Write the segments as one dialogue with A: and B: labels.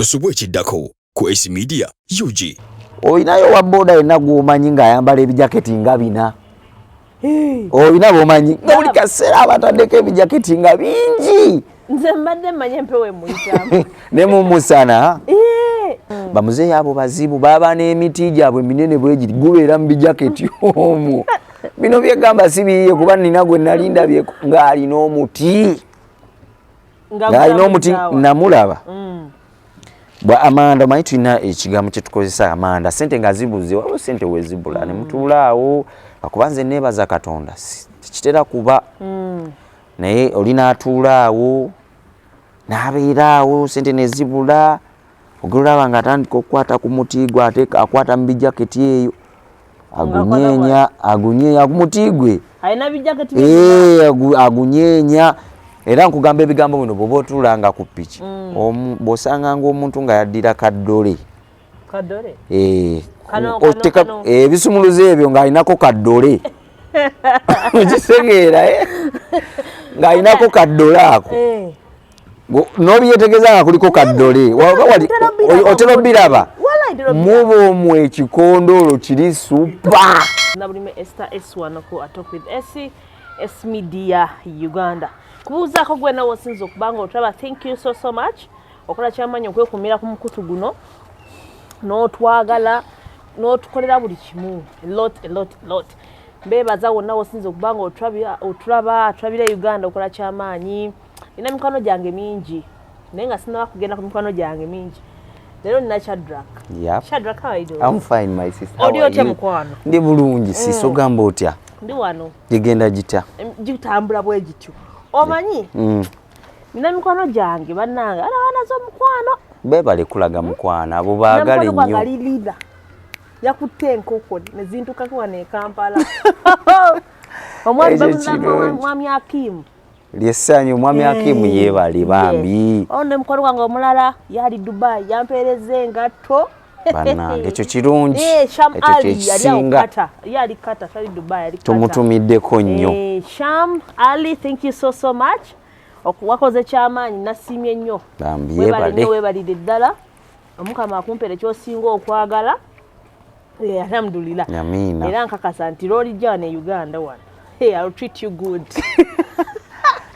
A: Tosubwa ekiddako ku Ace Media UG.
B: Olinayo wa boda yenna gw'omanyi ng'ayambala ebijaketi nga bina? Olina b'omanyi nga buli kaseera abataddeko ebijaketi nga bingi?
C: Nze mbadde mmanyi empewo emuyitamu.
B: Ne mu musana. Bamuzeeyi abo bazibu, baba n'emiti gyabwe minene bwegiri, gubeera mu bijaketi omwo. Bino byegamba si biyiye, kuba nina gwe nali ndabyeko ng'alina omuti, ng'alina omuti, namulaba. Bwa amanda, omanyi tulina ekigambo kyetukozesa, amanda, sente nga zibuze, waliwo sente wezibula ne mutuula awo. Akuba nze neebaza Katonda, tekitera kuba, naye oli n'atuula awo n'abeera awo, sente nezibula, ogolaba nga atandika okukwata ku muti gwe, ate akwata mu bijaketi eyo, agunyeenya, agunyeenya ku muti gwe.
C: Alina bijaketi.
B: Agunyeenya. Era nkugamba ebigambo bino, bw'oba otuulanga ku piki, bw'osanganga omuntu nga yaddira kaddole,
C: Kadole.
B: Oteka ebisumuluzo ebyo ng'alinako kaddole, okitegeera, eh? Ng'alinako kaddole ako, n'obyetegeeza nga kuliko kaddole, otera obiraba muba omwo ekikondolo kiri super.
C: Nabulime Esther S wano ku Talk with S, S Media Uganda. Kubuuzaako gwe nawe osinza okuba nga otulaba, thank you so so much. Okola kyamaanyi okwekumira ku mukutu guno n'otwagala n'otukolera buli kimu, a lot, a lot, a lot. Mbeebaza wonna wosinza okuba nga otulaba, atulabira e Uganda, okola kyamaanyi. Nina mikwano gyange mingi, naye nga sinaba kugenda ku mikwano gyange mingi, leero nina Shadrack.
B: Yep.
C: Shadrack, how are you doing?
B: I'm fine, my sister.
C: Oli otya, mukwano?
B: Ndi bulungi, sis. Ogamba otya?
C: Ndi wano.
B: Gigenda gitya?
C: Gitambula bwe gityo. Omanyi, nina mikwano gyange bannange, ana baana z'omukwano.
B: Beebale kulaga mukwano, abo baagale
C: Mukwano gwange
B: nnyo.
C: ali Lida, yakutte enkoko ne zintukako wano e Kampala. Omwami
B: Ekyo
C: bamuzanga
B: kirungi.
C: Mwami Akimu.
B: Lyessanyu, omwami Akimu yeebale bambi.
C: Ono ne mukwano gwange omulala yali Dubai, yampeereza engatto.
B: Bannange, ekyo kirungi.
C: Sham
B: Ekyo
C: Ali yali awo
B: kyekisinga.
C: Qatar. Ye ali Qatar, tali Dubai, ali Qatar.
B: Tumutumiddeko nnyo.
C: Sham Ali, thank you so so much. Wakoze kyamaanyi, nasiimye nnyo.
B: Bambi
C: Weebale
B: yeebale.
C: nnyo, weebalire ddala. Omukama akumpeere ky'osinga okwagala. Alhamdulillah.
B: Amiina.
C: Era nkakasa nti lw'olijja wano e Uganda wano, hey, I'll treat you good.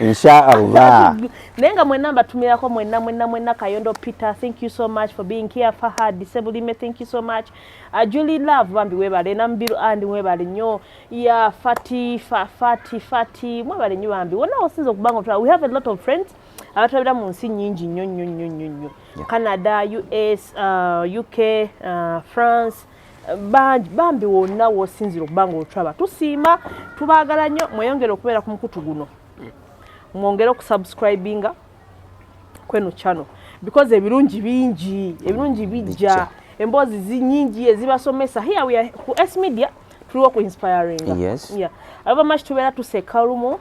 B: Inshallah.
C: Naye nga mwenna mbatumirako mwenna, mwenna, mwenna. Kayondo Peter, thank you so much for being here. Fahad Sebulime, thank you so much. Julie Love, bambi webale. Nambiru and webale nnyo ya Fati Fati Fati, mwebale nnyo bambi wonna osinza okuba nga otulaba. We have a lot of friends abatulabira mu nsi nnyingi nnyo nnyo nnyo nnyo nnyo, Canada, US, UK, France, bangi bambi. Wonna w'osinzira okuba nga otulaba, tusiima, tubaagala nnyo. Mweyongere okubeera ku mukutu guno, mwongere okusubscribinga kweno channel, because ebirungi bingi, ebirungi bijja.
B: Bijja.
C: Emboozi zinyingi ezibasomesa. Here we are ku S Media, tuliwo ku inspiringa. Yeah. Abamashi tubeera tuseka lumu,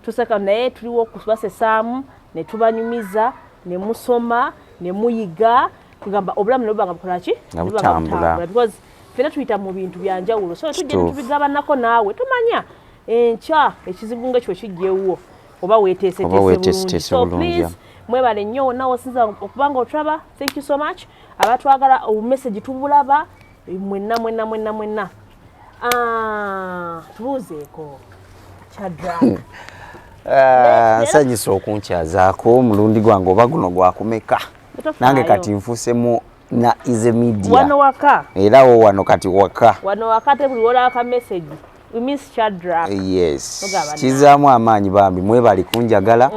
C: tuseka, naye tuliwo okubasesaamu ne tubanyumiza ne musoma ne muyiga, kugamba obulamu ne buba nga bukola ki?
B: Nga
C: Ne buba nga
B: butambula.
C: Because ffenna tuyita mu bintu byanjawulo, so tujja
B: Kituufu.
C: netubigabanako naawe. Tomanya enkya ekizibu nga ekyo kijja ewuwo, oba
B: Oba
C: weeteeseteese bulungi.
B: weeteeseteese
C: So
B: bulungi,
C: please,
B: yeah.
C: mwebale nnyo wonna wosinza okuba nga otulaba, thank you so much. Abatwagala, obumessage tubulaba mwenna, mwenna, mwenna, mwenna. Ah, tubuuzeeko Shadrack.
B: Ah, nsanyusa okunkyazaako omulundi gwange oba guno gwakumeka.
C: Tofaayo.
B: Nange kati nfuusemu na Easy Media.
C: Wano waka.
B: Era wo wano kati waka.
C: Wano waka, ate buli wolaba ka message, "We miss Shadrack."
B: Yes.
C: Togaba.
B: Kizaamu amaanyi bambi. Mwebale kunjagala,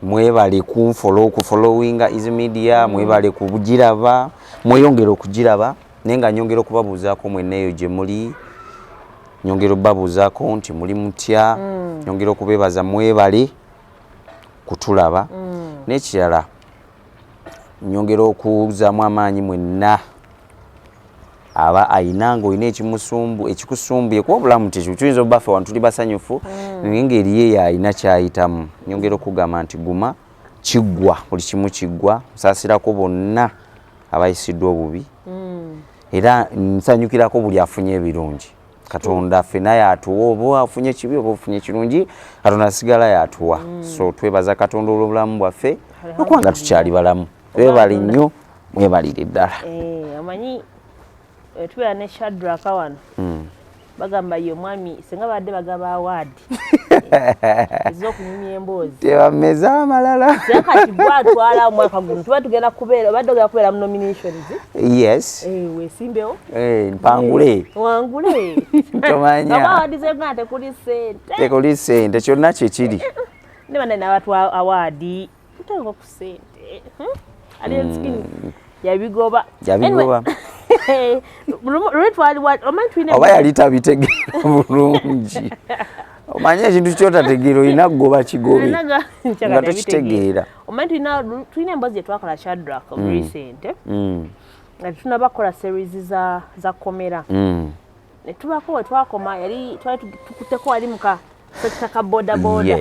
B: mwebale kunfollow, okufollowinga Easy Media, mwebale kugiraba, mweyongere okugiraba. Naye nga nyongera okubabuuzaako mwenna eyo gye muli, nyongera okubabuuzaako nti muli mutya. Nyongera okubeebaza, mwebale kutulaba. N'ekirala, nyongera okuzaamu amaanyi mwenna aba ayina nga olina ekimusumbu, ekikusumbuye, kuba obulamu tekyo tuyinza obaffe wano tuli basanyufu, naye ng'eriyo eyo alina kyayitamu. Nyongera okugamba nti guma, kiggwa, buli kimu kiggwa. Nsaasirako bonna abayisiddwa obubi, era nsanyukirako buli afunye ebirungi. Katonda ffenna yatuwa, oba afunye kibi oba ofunye kirungi, Katonda asigala yatuwa. So twebaza Katonda olw'obulamu bwaffe, nokuba nga tukyali balamu. Webale nnyo. Mwebalire ddala.
C: Omanyi tubeera ne Shadrack wano, bagamba ye omwami singa badde bagaba award ez'okunyumya emboozi,
B: tebameza amalala.
C: Singa kati gwatwala omwaka guno, tuba tugenda kubeera, obadde ogenda kubeera mu nominations.
B: Yes.
C: Weesimbewo.
B: Mpangule.
C: Wangule.
B: Tomanya.
C: Award z'Uganda tekuli ssente.
B: Tekuli ssente, kyonna kyekiri.
C: Ne banne n'abatwa award tuteekako ku ssente. Alien Skin yabigoba.
B: Yabigoba.
C: Anyway, luli twali omanyi tulina
B: Oba yali tabitegeera bulungi. Omanye ekintu kyotategeera olina kugoba kigobe nga tokitegeera.
C: Omanyi tulina emboozi gye twakola, Shadrack, recent, nga tetunaba kukola series za komera, ne tubaako we twakoma, yali twali tukutteko wali muka sector ka boda boda.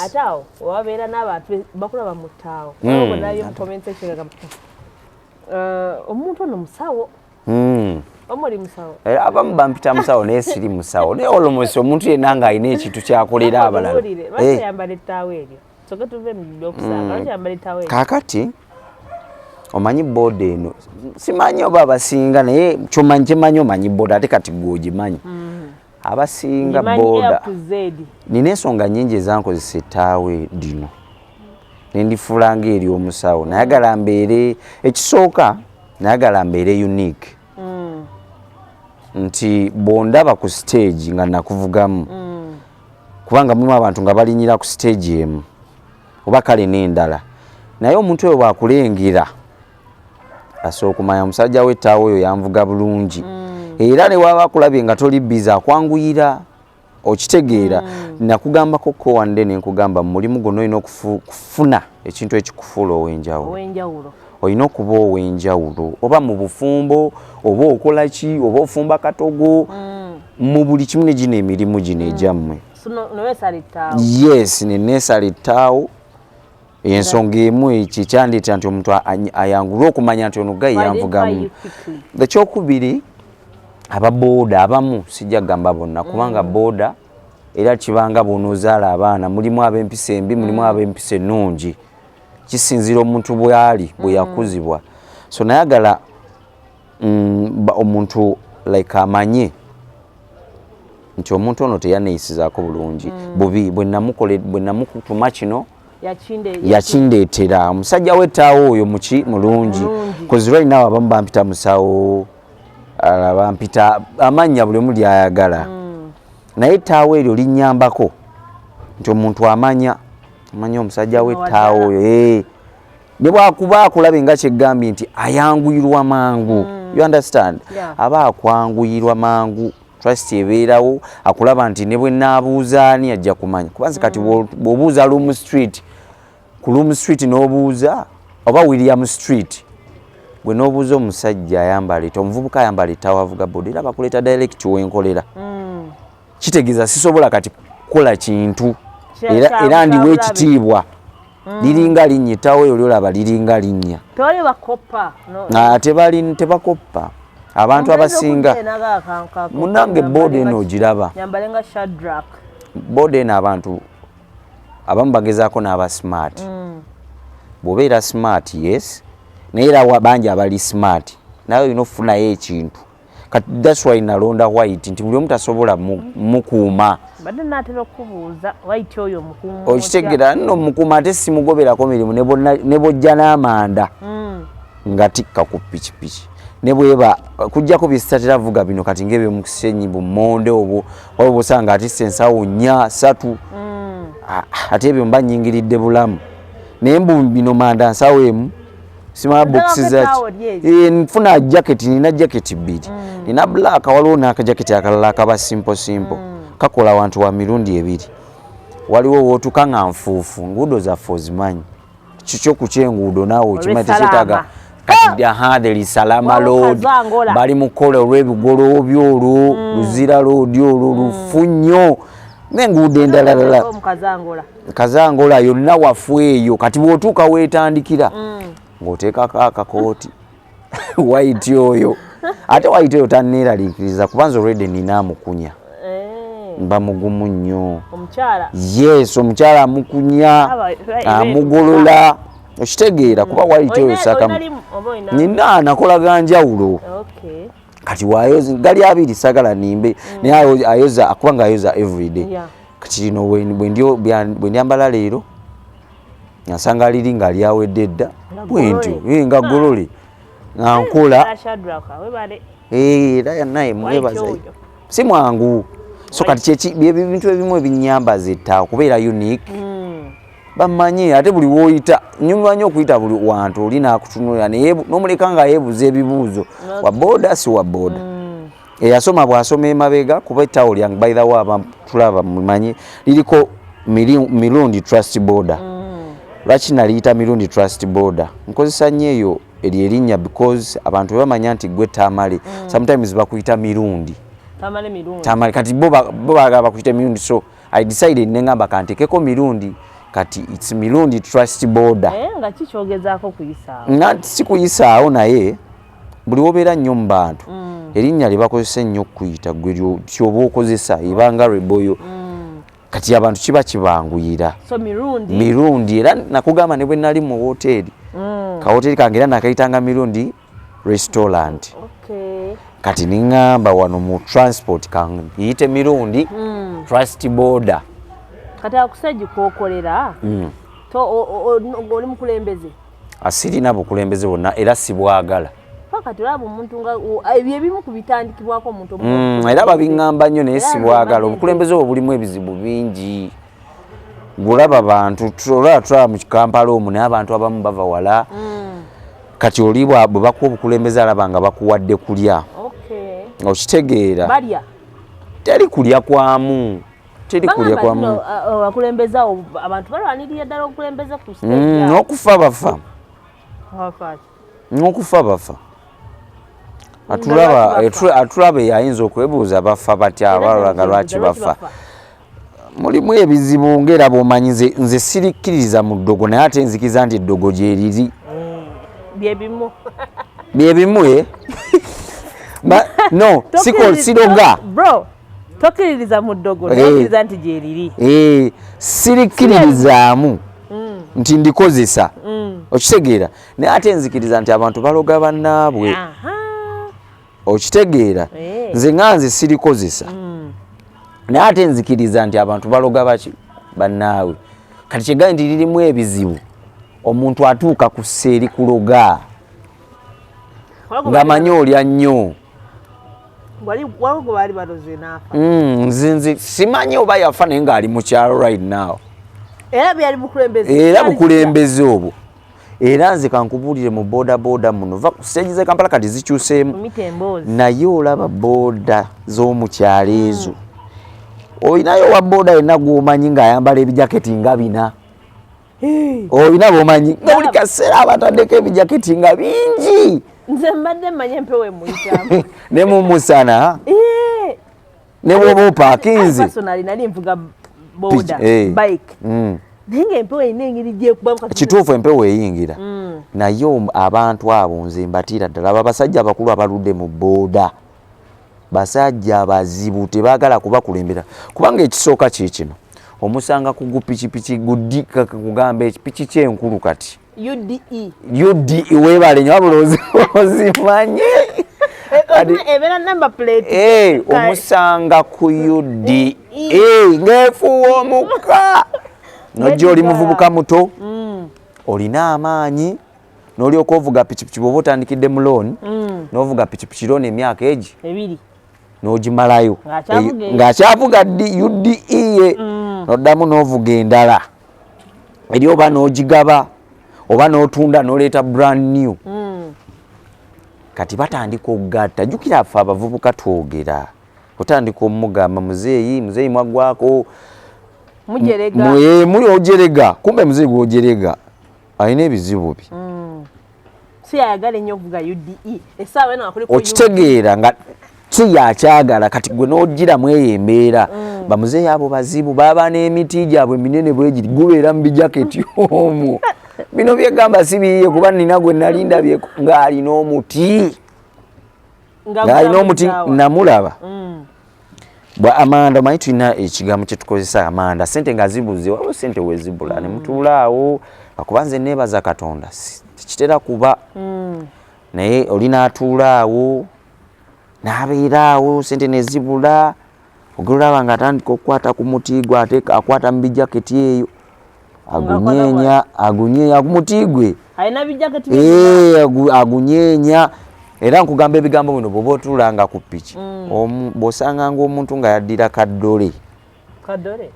C: Ate awo wababeera n'abantu bakulaba mu ttaawo, nabye mu comment section gamba, omuntu ono musawo, oba oli musawo?
B: Era abamu bampita musawo, naye siri musawo, naye almost omuntu yenna ng'alina ekintu kyakolera abalala.
C: Tubuulire, lwaki oyambala ettaawo eryo? Soke tuve mu byokusaaga, lwaki oyambala ettaawo eryo?
B: Kaakati omanyi booda eno, simanyi oba abasinga, naye kyomanyi kyemanyi, omanyi booda, ate kati gwe ogimanyi, abasinga
C: Ngimanyi
B: booda
C: A to Z.
B: Nina ensonga nnyingi ezankozesa ettaawe lino nendifuula ng'eri omusawo. Nayagala mbeere, ekisooka nayagala mbeere unique, nti bw'ondaba ku stage nga nakuvugamu, kubanga mulimu abantu nga balinyira ku stage emu oba kale n'endala, naye omuntu oyo bw'akulengera asobola okumanya omusajja w'ettaawo oyo yanvuga bulungi, era ne waba akulabye nga toli busy akwanguyira, okitegeera. Nakugambako ko wande ne nkugamba mu mulimu gwonna olina okufuna ekintu ekikufuula ow'enjawulo.
C: Ow'enjawulo.
B: Olina okuba ow'enjawulo, oba mu bufumbo, oba okola ki, oba ofumba katogo, mu buli kimu, ne gino emirimu gino egyammwe.
C: So noweesala ettaawo.
B: Yes, neneesala ettaawo. Ensonga emu ekyo ekyandeetera nti omuntu ayangulwe okumanya nti ono guy yanvugamu. Ekyokubiri, ababooda abamu, sijja kugamba bonna, kubanga booda era kibanga bw'onoozaala abaana, mulimu ab'empisa embi, mulimu ab'empisa ennungi, kisinziira omuntu bw'ali, bwe yakuzibwa. So nayagala omuntu like amanye nti omuntu ono teyaneeyisizaako bulungi bubi, bwe bwe namutuma kino yakindeetera. Omusajja w'ettaawo oyo muki mulungi.
C: Mulungi.
B: 'Cause right now abamu bampita musawo, abalala bampita amannya buli omu lyayagala, naye ettaawo eryo linnyambako nti omuntu amanya omusajja w'ettaawo oyo. Ne bwakuba akulabe nga kyegambye nti ayanguyirwa mangu, you understand?
C: Yeah.
B: Aba akwanguyirwa mangu, trust ebeerawo, akulaba nti ne bwe naabuuza ani ajja kumanya, kuba nze kati bw'obuuza Luwum Street, ku Luwum Street n'obuuza oba William Street, gwe n'obuuza omusajja ayambala eta, omuvubuka ayambala ettaawo avuga boda, era bakuleeta direct wenkolera. Kitegeeza sisobola kati kukola kintu era, era ndiwa
C: kyabulabe.
B: Ekitiibwa liringa linnya, ettaawo eyo lyolaba liringa linnya.
C: Tewali bakoppa, no.
B: Ah, tebali, tebakoppa abantu abasinga. Munange, boda eno ogiraba?
C: Nyambale nga Shadrack.
B: Boda eno abantu abamu bagezaako n'aba smart. Bw'obeera smart, yes, naye era bangi abali smart, naye olina okufunayo ekintu. Kati that's why nalonda white, nti buli omu tasobola mukuuma.
C: Mbadde naatera okubuuza, white oyo mukuuma?
B: Okitegeera nno, mukuuma, ate simugoberako mirimu, ne bwojja n'amanda nga tikka ku pikipiki, ne bweba kujjako byesitatera vuga bino kati ngaebyomukisenyi bumonde obwo, waba bwosanga atisse ensawo nnya ssatu. Ah, ate ebyo mba nyingiridde bulamu, naye mbu bino manda nsawo emu, simala bokisi
C: Ddala
B: zaki.
C: ettaawo lyeryo.
B: Eh, nfuna jaketi, nina jaketi bbiri, nina black, waliwo n'akajaketi akalala akaba simple simple, kakola wantu wa mirundi ebiri. Waliwo wootuka nga nfuufu, nguudo zaffe ozimanyi, kikyo ku kyenguudo naawe okimanyi, tekyetaaga kati. Aha, there is Salama
C: Waliwo
B: Road.
C: Kazangola.
B: Bali mu kukola olw'ebigolo byolwo, Luzira Road olwo lufu nnyo n'enguudo endalalala.
C: Mukazangola.
B: Kazangola yonna wafu eyo. Kati bw'otuuka weetandikira ng'oteekako akakooti white oyo, ate white oyo tanneeraliikiriza kubanza already nina amukunya. Mba mugumu nnyo.
C: Omukyala.
B: Yes, omukyala amukunya, amugolola. Okitegeera, kuba white oyo sakamu.
C: Olina limu oba olina?
B: Nina, nakola njawulo. Kati wayoza gali abiri, sagala nimbe, naye ayoza kubanga ayoza everyday. Kati lino bwe ndyambala leero, nsanga liri nga lyawedde dda.
C: Nga
B: Bwentyo.
C: golole.
B: Eh, nga golole nga nkola.
C: Shadrack, webale.
B: Eh, era naye mwebaza.
C: Oyo.
B: Si mwangu. So kati kyeki bye bintu ebimu ebinyambaza etta okubeera unique. Bamanyi ate buli woyita, nyumirwa nnyo okuyita buli wantu, oli nakutunulira naye n'omuleka nga yeebuuza ebibuuzo, wa boda si wa boda, eyasoma bw'asoma emabega, kuba ettaawo lyange, by the way, tulaba mumanyi liriko Mirundi Trust Boda. Lwaki naliyita Mirundi Trust Boda? Nkozesa nnyo eyo eryo erinnya because abantu bwe bamanya nti gwe Tamale, sometimes bakuyita Mirundi.
C: Tamale Mirundi.
B: Tamale. Kati bo baagala bakuyita Mirundi, so I decided nengamba kantekeko Mirundi. Kati it's Mirundi Trust Boda.
C: Eh, nga kikyogezaako kuyisaawo?
B: Nga si kuyisaawo, naye buli wobeera nnyo mu bantu, erinnya lye bakozesa ennyo okukuyita gwe kyoba okozesa ebanga reboyo. Kati abantu kiba kibanguyira.
C: So Mirundi.
B: Mirundi. Era nakugamba ne bwe nali mu woteeri, kawoteeri kange era nakayitanga Mirundi Restaurant. Kati niŋŋamba wano mu transport kangiyite Mirundi Trust Boda.
C: Kati akusajja kwokolera, to oli mukulembeze?
B: Asirina bukulembeze bwonna era sibwagala.
C: Paka tulaba omuntu nga ebyo ebimu ku bitandikibwako omuntu
B: Era babiŋŋamba nnyo, naye
C: Era nze
B: sibwagala.
C: mmanyi.
B: Obukulembeze obwo bulimu ebizibu bingi. Gulaba bantu, olaba tulaba mu Kampala omwo, naye abantu abamu bava wala. Kati oli bwe bakuwa obukulembeze, alaba nga bakuwadde kulya. Okitegeera?
C: Balya.
B: Teri kulya kwamu, teri kulya
C: Bagamba
B: kwamu.
C: nno, abakulembeze awo abantu balwanirira ddala obukulembeze ku stage awo.
B: N'okufa bafa.
C: Bafa ki?
B: N'okufa bafa. Atulaba
C: Lwaki bafa?
B: Atulaba ayinza okwebuuza bafa batya.
C: Era
B: Abalala
C: nze
B: lwaki
C: nze
B: bafa? Mulimu ebizibu, ngaera bwomanyi nze sirikkiriza mu ddogo, naye ate nzikiriza nti eddogo gyeriri.
C: Byebimu.
B: Byebimu, e no siko siroga.
C: Bro, tokkiririza mu ddogo,
B: Eh.
C: naye okkiriza nti gyeriri.
B: Eh, sirikkiririzaamu nti ndikozesa, okitegeera? Naye ate nzikiriza nti abantu baloga bannaabwe. Okitegeera?
C: Eh.
B: Nze nga nze sirikozesa, naye ate nzikiriza nti abantu baloga baki bannaabwe. Kati kyegaye nti lirimu ebizibu, omuntu atuuka ku ssa eri kuloga ng'amanyi olya nnyo.
C: Waliwo gwe baali baloze n'afa.
B: Nze simanyi oba yafa, naye ng'ali mu kyalo right now.
C: Era byali bukulembeze.
B: Era
C: Kyali
B: bukulembeze obwo. Era nze kankubuulire, mu boda boda muno, va ku stage z'e Kampala kati zikyuseemu.
C: Mumita emboozi.
B: Naye olaba boda z'omukyalo ezo, olinayo wa boda yenna gw'omanyi ng'ayambala ebijaketi nga bina? Olina b'omanyi nga buli kaseera abataddeko ebijaketi nga bingi?
C: Nze mbadde mmanyi empewo emuyitamu.
B: Ne mu musana,
C: Eh,
B: ne bw'oba opaakinze.
C: Personally, nali nvuga boda,
B: Eh.
C: bike, naye ngaempewo erina engeri gyekubamu kati.
B: Kituufu, empewo eyingira, naye abantu abo nze mbatiira ddala. Abo abasajja abakulu abaludde mu booda basajja bazibu, tebaagala kubakulembera, kubanga ekisooka kiikino, omusanga ku gupikipiki gudi kugamba ekipiki kyenkulu kati.
C: UDE.
B: UDE, weebale nyo, wabula ozimanyi.
C: Ebeera number plate.
B: Eh, omusanga ku UDE ng'efuuwa omukka, nojja oli muvubuka muto, olina amaanyi, n'olyoka ovuga pikipiki. Bw'oba otandikidde mu looni, n'ovuga pikipiki looni emyaka egi
C: 2
B: n'ogimalayo.
C: Ng'akyavuga eyo.
B: Ng'akyavuga UDE ye, n'oddamu n'ovuga endala eri, oba n'ogigaba oba n'otunda n'oleeta brand new. Kati batandika okugatta. Jjukira ffe abavubuka twogera, otandika omugamba, "Muzeeyi, muzeeyi, mwaggwako."
C: Mujerega.
B: Muli ojerega, kumbe muzeeyi gwojerega alina ebizibu bye.
C: Si ayagala ennyo okuvuga UDE essaawa eno akuliko.
B: Okitegeera nga si yakyagala. Kati gwe n'ogiramu eyo embeera, bamuzeeyi abo bazibu, baba n'emiti gyabwe minene bwegiri, gubeera mu bijaketi omwo. Bino byegamba si biyiye, kuba nina gwe nali ndabye ng'alina omuti, ng'alina omuti, namulaba bwa amanda. Omanyi tulina ekigambo kyetukozesa, amanda, sente nga zibuze, waliwo sente wezibula ne mutuula awo Akuba nze neebaza Katonda, tekitera kuba, naye oli n'atuula awo n'abeera awo, sente nezibula, ogolaba nga atandika okukwata ku muti gwe, ate akwata mu bijaketi eyo, agunyeenya, agunyeenya ku muti gwe.
C: Alina bijaketi.
B: Agunyeenya. Era nkugamba ebigambo bino, bw'oba otuulanga ku piki, bw'osanganga omuntu nga yaddira kaddole,
C: Kadole.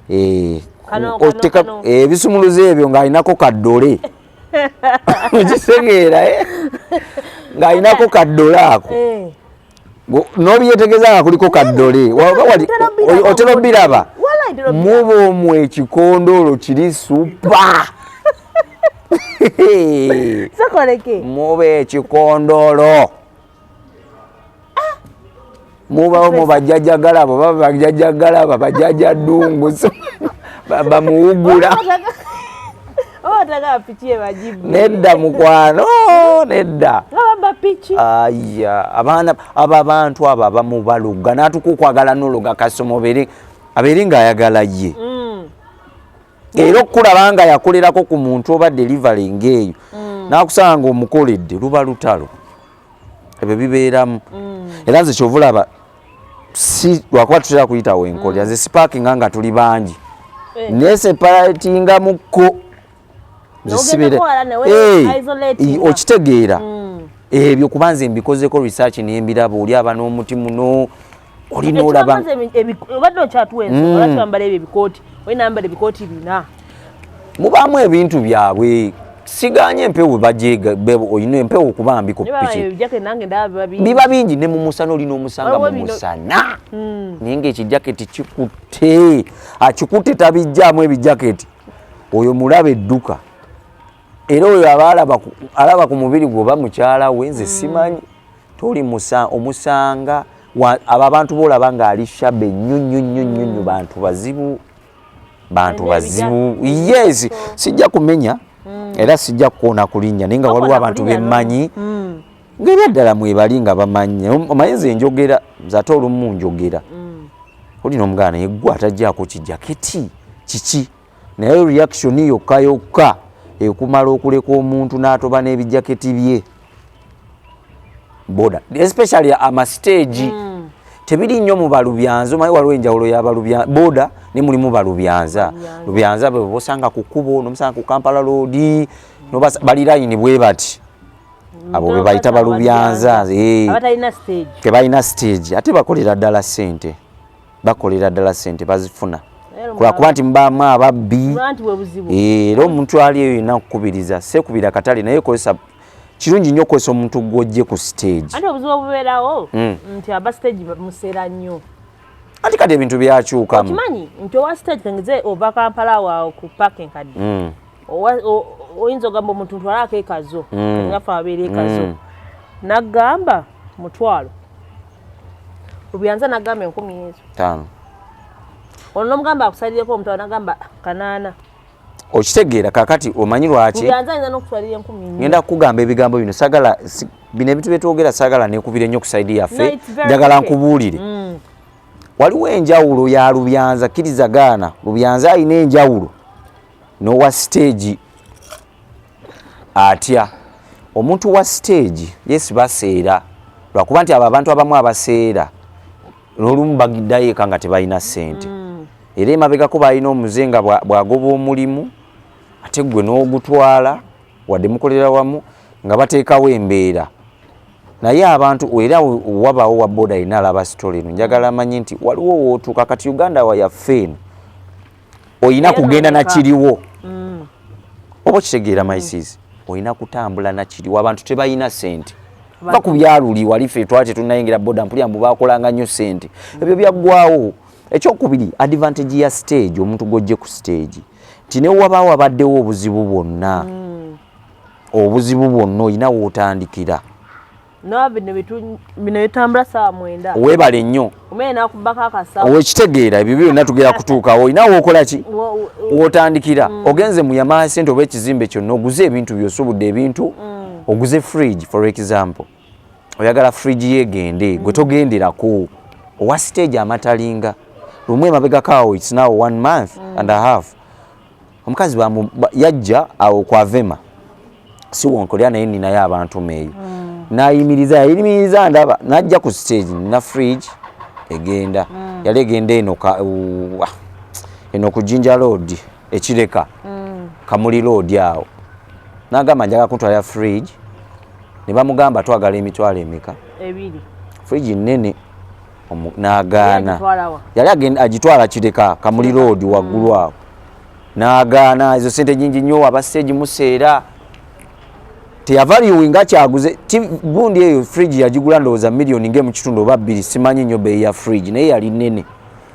B: Oteka ebisumuluzo ebyo ng'alinako kaddole, okitegeera, eh? Ng'alinako kaddole ako, n'obyetegeeza nga kuliko kaddole, otera obiraba muba omwo ekikondolo kiri super.
C: Sokoleke.
B: Muba ekikondolo, mubawo mu bajjajja galaba, oba bajjajja galaba, bajjajja ddungu, bamuwugula.
C: Oba piki ebagibbe.
B: Nedda mukwano, nedda.
C: Nga baba piki.
B: Aya, abaana abo, abantu abo abamu baluga n'atuka okwagala n'ologa kasoma obeere abeere ng'ayagala ye. Era okukulaba nga yakolerako ku muntu oba delivery ng'eyo, n'akusanga ng'omukoledde, luba lutalo. Ebyo bibeeramu. Era nze kyova olaba, si lwakuba tutera kuyita wenkolera, nze sipaakinga nga tuli bangi, neseparatingamukko. Nze
C: N'ogendako wala newe isolatinga.
B: Okitegeera, ebyo kuba nze mbikozeko research nembiraba. Oli aba n'omuti muno, oli n'olaba.
C: Obadde okyatuwa ensonga lwaki bambala ebyo ebikooti, olina ambala ebikooti bina.
B: Mubaamu ebintu byabwe. Siganye empewo bajega, olina empewo okuba mbi ku piki.
C: Ebijaketi nange ndaba biba bingi.
B: Biba bingi ne mu musana, olina omusanga
C: Waliwo
B: mu musana, naye ngaekijaketi kikutte, akikutte, tabijjaamu ebijaketi. Oyo mulaba edduka, era oyo aba alaba ku mubiri gwe oba mukyala we, nze simanyi. Toli omusanga abo abantu boolaba ng'ali shabby nnyo nnyo nnyo nnyo nnyo, bantu bazibu, bantu
C: Alina
B: bazibu. Yes, sijja kumenya era sijja kukoona ku linnya, naye nga waliwo
C: Tokoona
B: abantu
C: ku linnya, no.
B: bemmanyi ng'era ddala mwebali nga bamanyi. Omanyi nze njogera, nze ate olumu njogera, olina omugana naye gwe atajjaako kijaketi kiki, naye reaction yokka yokka ekumala okuleka omuntu n'atoba n'ebijaketi bye. Boda, especially amastage, tebiri nnyo mu balubyanza. Omanyi waliwo enjawulo y'abalubya boda ne mulimu balubyanza. Lubyanza bwe bosanga ku kkubo, nomusanga ku Kampala Road, bali layini bwe bati, abo be bayita balubyanza.
C: Abatalina stage.
B: Tebalina stage, ate bakolera ddala ssente, bakolera ddala ssente, bazifuna
C: Era
B: lwakuba nti mubaamu ababbi.
C: Anti bwe buzibu.
B: Era omuntu ali eyo yenna nkukubiriza, seekubira katale, naye kozesa kirungi nnyo okukozesa omuntu gw'ojje ku stage.
C: Anti obuzibu obubeerawo nti aba stage museera nnyo.
B: Anti kati ebintu byakyukamu.
C: Okimanyi nti owa stage, kengeze ova Kampala waawo ku paaka enkadde, oyinza ogamba omuntu ntwalako ekazo, ngaffe ababeera ekazo, nagamba 500, Lubyanza nagamba 1000 ezo.
B: 5.
C: Ono nomugamba akusalireko 500, nagamba 800.
B: Okitegeera, kakati omanyi lwaki?
C: Lubyanza ayinza n'okutwalira 4000.
B: Ngenda kukugamba ebigambo bino, sagala bino ebintu byetwogera, sagala nekubira ennyo ku side
C: No,
B: yaffe.
C: it's very
B: Njagala
C: okay.
B: nkubuulire, waliwo enjawulo ya lubyanza, kkiriza gaana, lubyanza alina enjawulo n'owa stage. Atya omuntu wa stage? Yes, baseera, lwakuba nti abo abantu abamu abaseera n'olumu bagiddayo eka nga tebalina ssente. Era emabegako balina omuze nga bw'agoba omulimu, ate gwe n'ogutwala, wadde mukolera wamu, nga bateekawo embeera. Naye abantu era wabaawo wa boda yenna alaba story eno, njagala amanye nti waliwo wootuuka. Kati Uganda wa yaffe eno, oyina
C: Era
B: kugenda
C: noleka.
B: Nakiriwo oba okitegeera, my sis, olina kutambula nakiriwo. Abantu tebalina sente va ku byaluli wali ffe twali tetunayingira boda, mpulira mbu bakolanga nnyo sente, ebyo byaggwawo. Ekyokubiri, advantage ya stage, omuntu gw'ojje ku stage, nti ne wabaawo abaddewo obuzibu bwonna, obuzibu bwonna, olina wootandikira.
C: Nawa bino bino bitambula saawa 9.
B: Weebale nnyo.
C: Omene nakubako akasawo.
B: Owekitegeera, ebyo byonna tugenda kutuukawo. Olina wookola ki, wotandikira. Ogenze mu Yamaha Center oba ekizimbe kyonna, oguze ebintu byosobudde, ebintu oguze, fridge for example, oyagala fridge yegende, gwe togenderako. Owa stage amatalinga lumu emabegako awo, it's now one month and a half. Omukazi yajja awo kwa Vema, si wonkolera, naye ninayo abantu meeyo. Nayimiriza, yayimiriza ndaba najja ku stage na fridge egenda. Yali egenda eno eno ku Jinja Road, ekireka Kamuli Road awo. Nagamba, "Njagala kuntwalira fridge." Ne bamugamba, "Twagala emitwalo emeka?"
C: 2.
B: Fridge nene. N'agaana.
C: Agitwala wa?
B: Yali agenda agitwala Kireka, Kamuli Road waggulu awo. N'agaana, ezo sente nyingi nnyo, aba stage museera. Teyavaluinga kyaguze. Gundi eyo fridge yagigula ndowooza miliyoni ng'emu kitundu oba 2, simanyi nnyo bbeeyi ya fridge, naye yali nnene.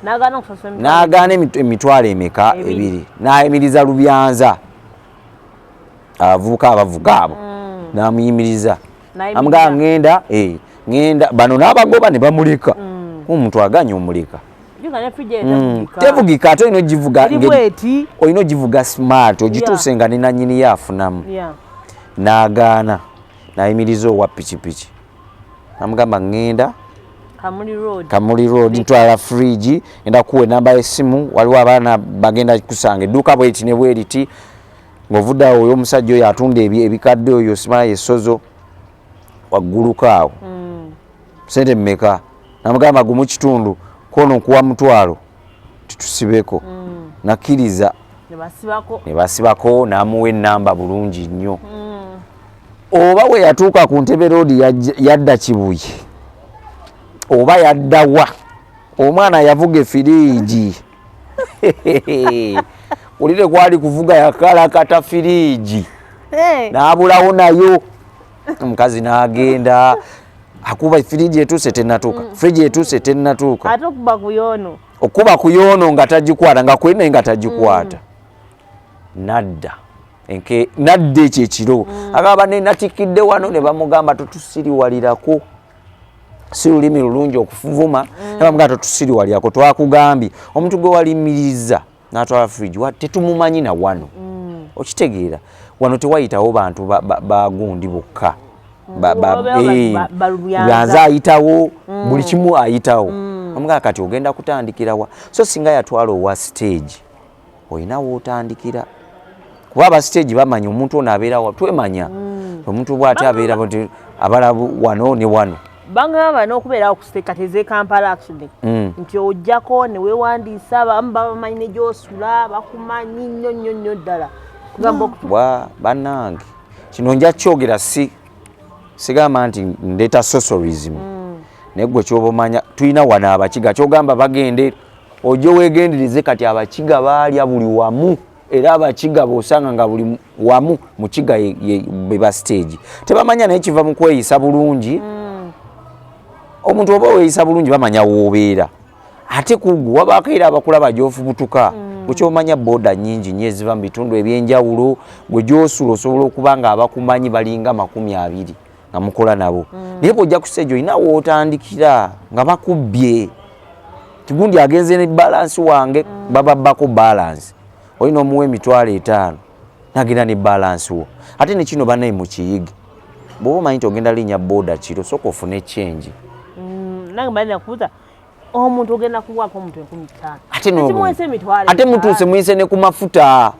C: N'agaana okusasula emitwalo.
B: N'agaana emitwalo emeka?
C: 2.
B: 2. N'ayimiriza Lubyanza, abavubuka abavuga abo, n'amuyimiriza.
C: N'ayimiriza.
B: Amugamba, "Ŋŋenda, ŋŋenda." Bano n'abagoba ne bamuleka. Omuntu aganye omuleka.
C: Juga ne fridge etavugika.
B: Tevugika, ate olina ogivuga
C: Eri bweti.
B: Olina ogivuga smart, ogituuse nga ne nannyini ye afunamu. N'agaana, n'ayimiriza owa pikipiki, namugamba, "Ŋŋenda
C: Kamuli Road.
B: Kamuli Road, ntwala fridge, ngenda kuwa enamba y'essimu, waliwo abaana bagenda kusanga edduuka bweriti ne bweriti, ng'ovudde awo oyo omusajja oyo atunda ebikadde oyo, simala essozo wagguluko awo. Sente mmeka?" Namugamba, "1.5, kono nkuwa 500, titusibeko." Nakkiriza.
C: Ne basibako.
B: Ne basibako, n'amuwa enamba bulungi nnyo. Oba we yatuuka ku Ntebe Road, yadda Kibuye oba yaddawa, omwana yavuga efiriigi kulire kwali kuvuga, yakalakata firiigi n'abulawo nayo. Omukazi n'agenda akuba, firiigi etuuse tennatuuka, firiigi etuuse tennatuuka.
C: Ate okuba ku yoono.
B: Okuba ku yoono nga tagikwata, nga kweri naye nga tagikwata. Nadda enke, nadda ekyo ekiro, agamba, "Ne natikidde wano." Ne bamugamba, "Totusiriwalirako." Si lulimi lulungi okuvuma. Ne bamugamba, "Totusiriwalirako, twakugambye omuntu gwe walimiriza n'atwala fridge wa tetumumanyi na wano." Okitegeera, wano tewayitawo bantu bagundi bokka.
C: Oba Balubyanza.
B: Lubyanza ayitawo, buli kimu ayitawo. Amugamba, "Kati ogenda kutandikirawa?" So singa yatwala owa stage, olina wootandikira, kuba aba stage bamanya omuntu ono abeerawa. Twemanya omuntu bw'ate abeera bw'ati, abala wano ne wano.
C: Bangamba n'okubeerawo ku site kati ez'e Kampala actually, nti ojjako ne weewandiisa, abamu babamanyi ne gy'osula, bakumanyi nnyo nnyo nnyo ddala, kugamba
B: Bwa bannange, kino nja kyogera, si sigamba nti ndeeta socialism, naye gwe kyoba omanya, tulina wano Abakiga. Kyogamba bagende ojje weegendereze. Kati Abakiga baalya buli wamu, era Abakiga bwosanga nga buli wamu mukiga be ba stage tebamanya, naye kiva mu kweyisa bulungi. Omuntu oba weeyisa bulungi, bamanya woobeera. Ate kugwe wabaako era abakulaba gyofubutuka. Gwe kyomanya, boda nyingi nnyo eziva mu bitundu ebyenjawulo. Gwe gyosula osobola okuba nga abakumanyi balinga 20 nga mukola nabo, naye bw'ojja ku stage olina wootandikira nga bakubbye tigundi agenze ne balance wange. Bababbako balance, olina omuwa 50,000 nagenda ne balance wo. Ate ne kino bannaye mukiyige, bw'oba omanyi nti ogenda linnya boda kiro, sooka ofune change.
C: Nange mali nakubuuza, omuntu ogenda kuwaako omuntu 5000,
B: ate
C: ekimuweesa 50,000.
B: Ate mutuuse muyise ne ku mafuta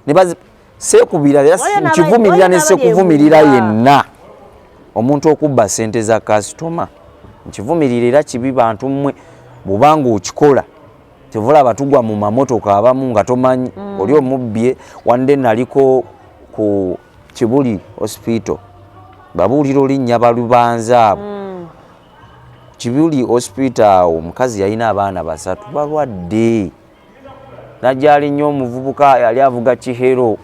B: ne seekubira era
C: Waliyo
B: nkivumirira
C: waliyo
B: ne
C: n'abali
B: sekuvumirira
C: enguma.
B: Yenna omuntu okubba sente za kasitoma nkivumirira, era kibi. Bantu mmwe, bw'obanga okikola, tevulaba tugwa mu mamotoka abamu nga tomanyi oli omubbye. Wande naliko ku Kibuli Hospital, babuulira olinnya balubanza abo. Kibuli Hospital awo, omukazi yalina abaana basatu balwadde, najja alinnya omuvubuka yali avuga kihero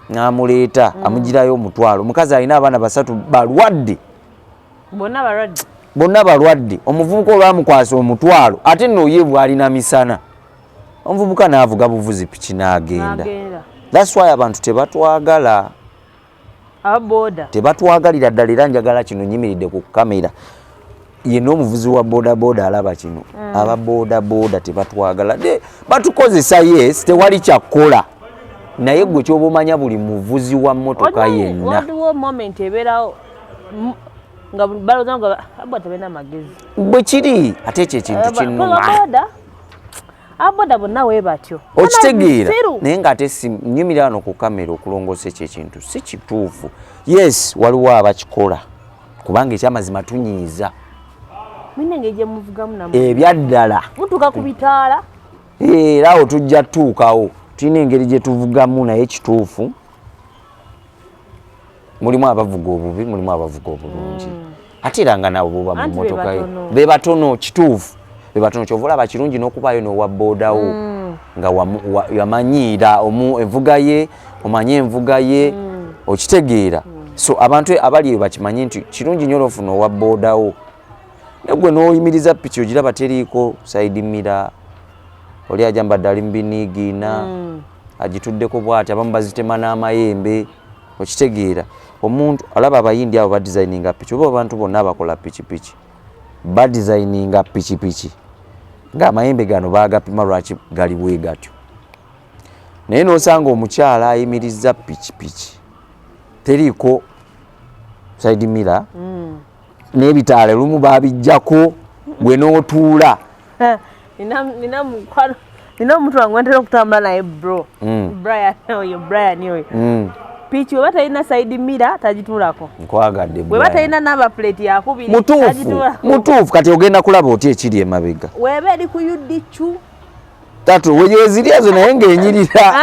B: n'amuleeta, amugirayo 500. Omukazi alina abaana basatu balwadde.
C: Bonna balwadde.
B: Bonna balwadde. Omuvubuka olwamukwasa 500, ate nno ye bwalina misana, omuvubuka n'avuga buvuzi piki n'agenda.
C: N'agenda.
B: That's why abantu tebatwagala.
C: Ababoda.
B: Tebatwagalira ddala. Era njagala kino nyimiridde ku kamera, yenna omuvuzi wa bodaboda alaba kino, aba bodaboda tebatwagala. Batukozesa, yes, tewali kyakkola, naye gwe kyoba omanya, buli muvuzi wa mmotoka yenna,
C: Waliwo moment ebeerawo nga balowooza nga abo tebalina magezi.
B: Bwe kiri, ate ekyo ekintu kinnuma.
C: Boda Aboda bonna we batyo.
B: Okitegeera?
C: Siru.
B: Naye ng'ate si nyumira wano ku kamera okulongoosa ekyo ekintu si kituufu. Yes, waliwo abakikola, kubanga ekyamazima tunyiiza.
C: Mulina engeri gye muvugamu namwe.
B: Ebyaddala.
C: Mutuuka ku bitaala.
B: Era awo tujja tutuukawo. Tulina engeri gye tuvugamu, naye kituufu mulimu abavuga obubi, mulimu abavuga obulungi. Ate era nga nabo boba mu
C: Anti be
B: mmotoka yo
C: batono.
B: Be batono, kituufu, be batono. Kyova olaba kirungi n'okubaayo n'owa boodawo nga yamanyiira envuga ye, omanye envuga ye, okitegeera? So abantu abali eyo bakimanye nti kirungi nnyo olwofuna owa boodawo. Naye gwe n'oyimiriza piki, ogiraba teriiko side mirror, oli ajambadde ali mu biniigiina, agituddeko bwati, abamu bazitema n'amayembe, okitegeera? Omuntu alaba abayindi abo badesigninga piki, oba abantu bonna abakola pikipiki badesigninga pikipiki ng'amayembe gano bagapima lwaki gali bwe gatyo. Naye n'osanga omukyala ayimiriza pikipiki teriiko side mirror n'ebitaala lumu babijjako, gwe n'otuula.
C: Nina mukwano, nina omuntu wange wentera okutambula naye, bro. Brian oyo, Brian oyo. Piki weba talina side mirror, tagituulako.
B: Nkwagadde.
C: Weba
B: Brian.
C: talina number plate yakubiri,
B: Mutuufu.
C: tagituulako.
B: Mutuufu. Kati ogenda kulaba otya ekiri emabega?
C: Weba eri ku UDQ.
B: Tatu weziri ezo, naye ng'enyirira.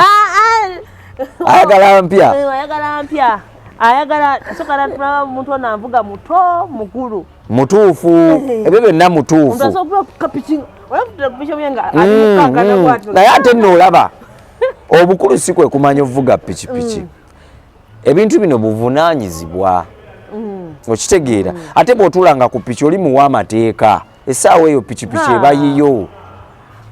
B: Ayagala mpya.
C: Eh, ayagala mpya, ayagala soka natulaba omuntu ono anvuga muto, mukulu.
B: Mutuufu, ebyo byonna
C: Omuntu
B: mutuufu.
C: asobola kuba kapiki olafutira kupiki omye nga ali mukakana bwatyo.
B: Naye ate nno olaba obukulu si kwe kumanya ovuga pikipiki. Ebintu bino buvunaanyizibwa, okitegeera? Ate bw'otuulanga ku piki, oli muwa amateeka, essaawa eyo pikipiki eba yiyo.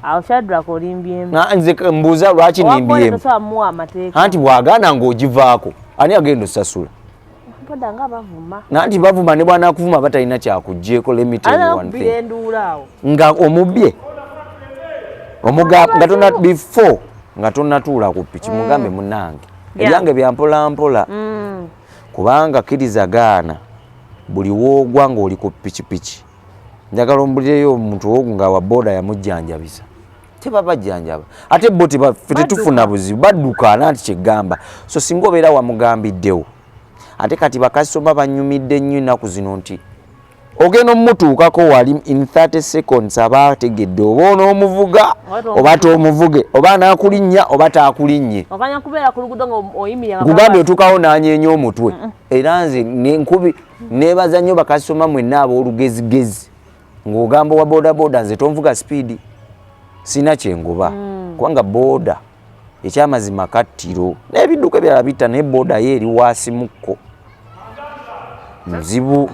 C: Awo Shadrack olimbyemu.
B: Nze mbuuza, lwaki nimbyemu?
C: Tosobola muwa amateeka.
B: Anti bw'agaana ng'ogivaako, ani agenda osasula?
C: Mpoda nga bavuma.
B: Nanti bavuma, ne bwanakuvuma batalina kyakugjeeko. Let me tell you one
C: Alakubira
B: thing.
C: enduula awo.
B: Nga omubbye omuga nga tona before nga tonatuula ku piki, mugambe, "Munange, ebyange bya mpola mpola," kubanga kkiriza gaana, buli woogwa ng'oli ku pikipiki, njagala ombulireyo omuntu ogu nga wa booda yamujjanjabisa. Tebabajjanjaba, ate bo ffe tetufuna buzibu, badduka. Nanti kyegamba, so singa obeera wamugambiddewo. Ate kati bakasitoma banyumidde nnyo ennaku zino nti ogenda omutuukako wali, in 30 seconds aba ategedde oba onoomuvuga oba tomuvuge, oba anaakulinnya oba taakulinnye.
C: Okanya kubeera ku luguudo nga oyimirira.
B: Nkugambye, otuukawo n'anyeenya omutwe. Era nze nenkubi neebaza nnyo bakasitoma mwenna ab'olugezigezi ng'ogamba owa bodaboda, "Nze tonvuga speed, sina kyengoba," kubanga booda ekyamazima kattiro n'ebidduka ebirala bitta, naye booda ye eri waasimukko nzibu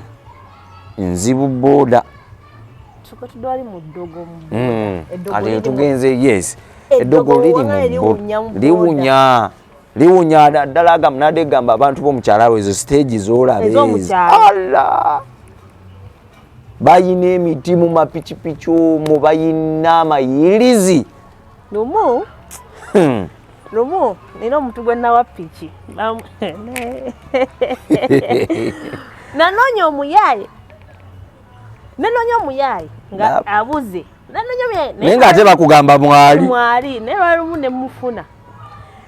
B: nzibu booda.
C: Tuka tudwali mu ddogo mu Eddogo
B: Ate
C: liri mu-
B: tugenze, yes.
C: Eddogo
B: Eddogo liri
C: wanga
B: mu
C: liwunya mu booda.
B: Liwunya, liwunya ddala. Agamba nadde gamba abantu b'omukyalo abo, ezo stage z'olaba ezo.
C: Ez'omukyalo.
B: Ala, bayina emiti mu mapikipiki omwo, bayina amayirizi.
C: Lumu lumu nina omuntu gwe nawa piki, nanoonya omuyaaye, nenoonya omuyaaye nga abuze, nanoonya omuyaaye.
B: Naye ng'ate bakugamba mwali.
C: Mwali, naye lwalumu nemufuna,